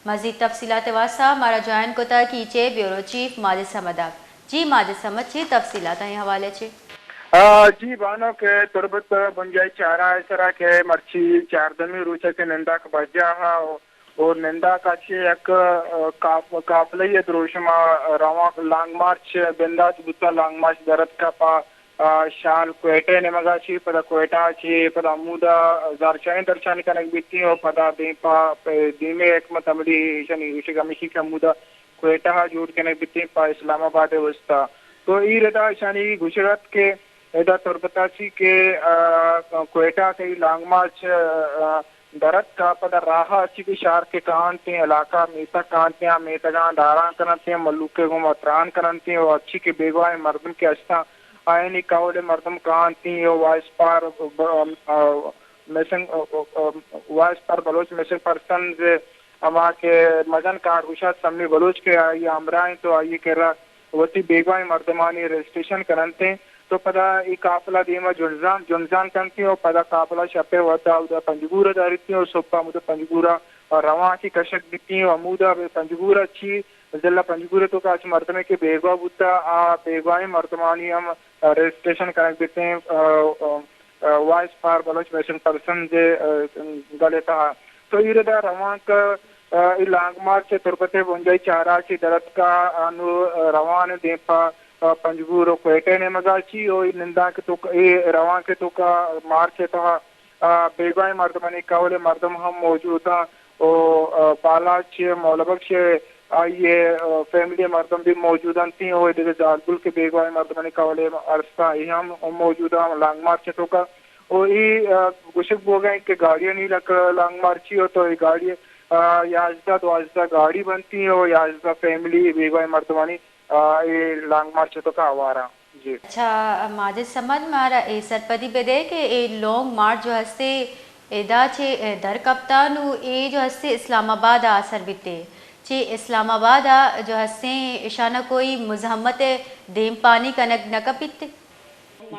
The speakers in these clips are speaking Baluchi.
مزید تفصیلات ءِ واستہ مارا جوائن کتگ کیچ ءِ بیورو چیف ماجد صمد ءَ۔ جی ماجد صمد، چے تفصیلات ایں حوالے چے؟ آ، جی بانک، تربت بنجاہی چارہ ءِ سرا کہ مرچی چاردمی روچ ءَ کہ ننداک برجاہ ءَ و، و ننداک ءَ چہ یک، آ، کاف-، قافلہ ءِ دروشم ءَ رواں لانگ مارچ بندات بوتگ، لانگ مارچ درتک پہ آ، شال کوئٹہ ءِ نیمگ ءَ چہ، پدا کوئٹہ ءَ چہ، پدا ہمودا زرشانی درشانی کنگ بیتیں و پدا دیم پہ، پہ دیمے حکمت عملی ایشانی گوشگ ہمیشی کہ ہمودا کوئٹہ ءَ جوڑ کنگ بیتیں پہ اسلام آباد ءِ واسطہ۔ تو اے ردا ایشانی گوشگ ات کہ ادا تربت ءَ چہ کہ، آ، کوئٹہ ءَ کہ لانگ مارچ، آ، درتک ءَ پدا راہ ءَ ہرچی کہ شار کہ کاینت ایں، علاقہ میتگ کاینت ایں، آ میتگاں داران کننت ایں، مھلوک ءِ گوما تران کننت ایں و ہرچی کہ بیگواہیں مردم کہ ہستاں، آیانی کہول ءِ مردم کاینت ایں و وائس فار ب-، um, ah, missing, ah, a, a, voice for Baloch missing persons ہما کہ مزن کارگشاد سمی بلوچ کہ آئی ءِ ہمراہ انت و آئی ءِ کرا وتی بیگواہیں مردمانی رجسٹریشن کننت انت، تو پدا اے قافلہ دیم ءَ جنزان، جنزان کنت انت و پدا قافلہ شپ ءِ وھد ءَ اودا پنجگور ءَ داریت انت و سہب ءَ ہمودا پنجگور ءَ روان ءَ کشگ بیت انت و ہمودا پنجگور ءَ چہ ضلع پنجگور ءِ توکا ہرچ مردمے کہ بیگواہ بوتہ، آ بیگواہیں مردمانی ہم رجسٹریشن کنگ بیت انت، آ، آ، آ، voice for Baloch missing persons ءِ، آ، گل ءِ تہا۔ تو اے ردا روانک، آ، اے لانگ مارچ تربت ءِ بنجاہی چارہ ءَ چہ درتک ءَ نوں روان انت دیم پہ، آ، پنجگور و کوئٹہ ءِ نیمگ ءَ چہ و اے نندانک ءِ توک-، اے روانک ءِ توکا مارچ ءِ تہا، آ، بیگواہیں مردمانی کہول ءِ مردم ہم موجود انت و، آ، بالاچ مولابخش آئی ءِ، آ، فیملی ءِ مردم بھی موجود انت و دگہ زالبول کہ بیگواہیں مردمانی کہول ءِ ارساں اے ہم موجود انت لانگ مارچ ءِ توکا۔ و اے، آ، گوشگ بوگ ءَ انت کہ گاڑیانی لک لانگ مارچی و تو اے گاڑی، آ، یازدہ دوازدہ گاڑی بنت انت و یازدہ فیملی بیگواہیں مردمانی، آ، اے لانگ مارچ ءِ توکا ہوار انت۔ جی۔ اچھا، ماجد صمد، مارا اے سرپدی بدے کہ اے لانگ مارچ جو ہستے ادا چہ در کپتہ نوں اے جو ہستے اسلام آباد ءَ آسر بیتے، چہ اسلام آباد ءَ جو ہستیں اشاناں کوئی مزاحمت ءِ دیم پانی کنگ نہ کپیت؟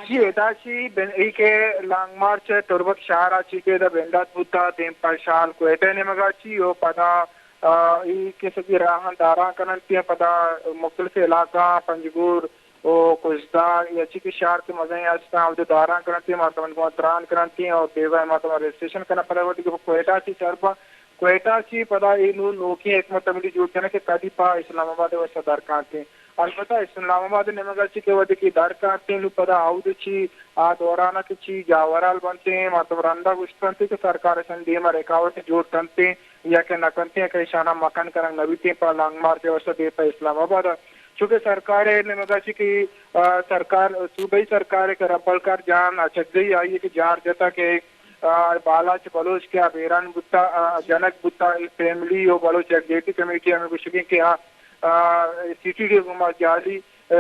جی، ادا چہ بن-، اے کہ لانگ مارچ تربت شہر ءَ چہ کہ ادا بندات بوتہ، دیم پہ شال کوئٹہ ءِ نیمگ ءَ چہ و پدا، آ، اے کہ سجی راہاں داران کننت، پدا مختلف علاقہ پنجگور و کشدار یا چی کہ شہر کہ مزنیں ہستاں، اودا داران کننت، مردمانی گوما تران کننت و بیگواہیں مردماں رجسٹریشن کننت، پدا وتی کہ کوئٹہ چہ سر بنت، کوئٹہ چہ پدا اے نوں نوکیں حکمت عملی جوڑ کننت کہ کدی پہ اسلام آباد ءِ واستہ در کاینت۔ البتہ اسلام آباد ءِ نیمگ ءَ چہ کہ وھدے کہ در کاینت، نوں پدا اود چہ آ دوران ءَ کہ چی جاورال بنت، مردم رندا گوشت کنت کہ سرکار اشانی دیم ءَ رکاوٹ جوڑ کنت یا کہ نہ کنت یا کہ اشاناں مکن کنگ نہ بیت پہ لانگ مارچ ءِ واستہ دیم پہ اسلام آباد ءَ۔ چونکہ سرکار ءِ نیمگ ءَ چہ کہ، آ، سرکار، صوبائی سرکار ءِ کہ ربل کار جان اچکزئی آئی ءَ کہ جار جتہ کہ، آ، بالاچ بلوچ کہ آ بیران بوتہ، آ، جنگ بوتہ، اے فیملی و بلوچ یکجہتی کمیٹی ہمے گوشگ انت کہ آ، آ، سی ٹی ڈی ءِ گوما جعلی، آ،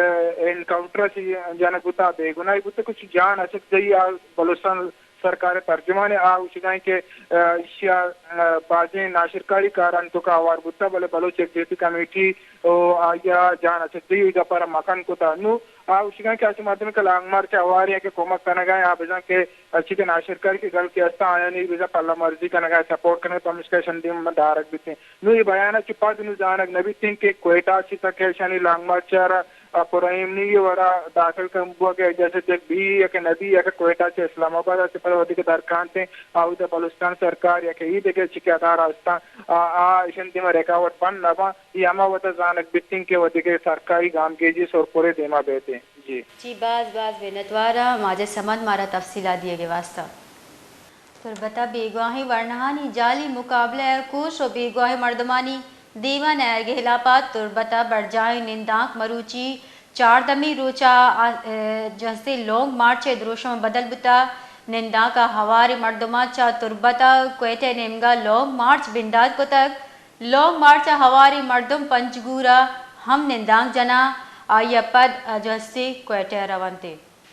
انکاؤنٹر ءَ چہ جنگ بوتہ، بے گناہی بوتہ، کچھ جان اچکزئی آ بلوچستان سرکار ءِ ترجمان ءَ آ گوشگ ءَ انت کہ، آ، ایشی ءَ، آ، بازیں ناشرکاری کارانی توکا ہوار بوتہ، بلے بلوچ یکجہتی کمیٹی و آئی ءَ جان اچکزئی ءِ گپ ءَ را مکن کتہ۔ نوں آ گوشگ ءَ انت کہ ہرچ مردمے کہ لانگ مارچ ءَ ہوار انت یا کہ کمک کنگ ءَ انت، آ بزاں کہ ہرچی کہ ناشرکاری کہ گل کہ ہستاں، آیانی بزاں پلہ مرزی کنگ ءَ، سپورٹ کنگ ءَ، پمشکا اشانی دیم ءَ دارگ بیت انت۔ نوں اے بیان ءَ چہ پد نوں زانگ نہ بیت انت کہ کوئٹہ ءَ چہ تک اشانی لانگ مارچ ءَ را، آ، پرایمنی ءِ وڑا داخل کن بوگ ءِ اجازت یک بی یا کہ نہ بی یا کہ کوئٹہ چہ اسلام آباد ءَ چہ پد وھدے کہ در کاینت، آ اودا بلوچستان سرکار یا کہ اے دگہ چی کہ ادارہ ہستاں، آ، آ اشانی دیم ءَ رکاوٹ بند نہ باں۔ اے ہما وھد ءَ زانگ بیت انت کہ وھدے کہ سرکاری گامگیجی سرپرے دیم ءَ بیت انت۔ جی۔ جی، باز باز منتوار آں ماجد صمد مارا تفصیلات دیگ ءِ واستہ۔ تربت ءَ بیگواہیں ورناہانی جعلی مقابلہ ءِ کوش و بیگواہیں مردمانی دیم ءَ نئیگ ءِ ہلاپ ءَ تربت ءَ برجاہیں نندانک مروچی چاردمی روچ ءَ، آ، جہستے لانگ مارچ ءِ دروشم ءَ بدل بوتگ۔ نندانک ءَ ہواریں مردماں چہ تربت ءَ کوئٹہ ءِ نیمگ ءَ لانگ مارچ بندات کتگ۔ لانگ مارچ ءَ ہواریں مردم پنجگور ءَ ہم نندانک جناں، آئی ءَ پد جہستے کوئٹہ ءَ رونت۔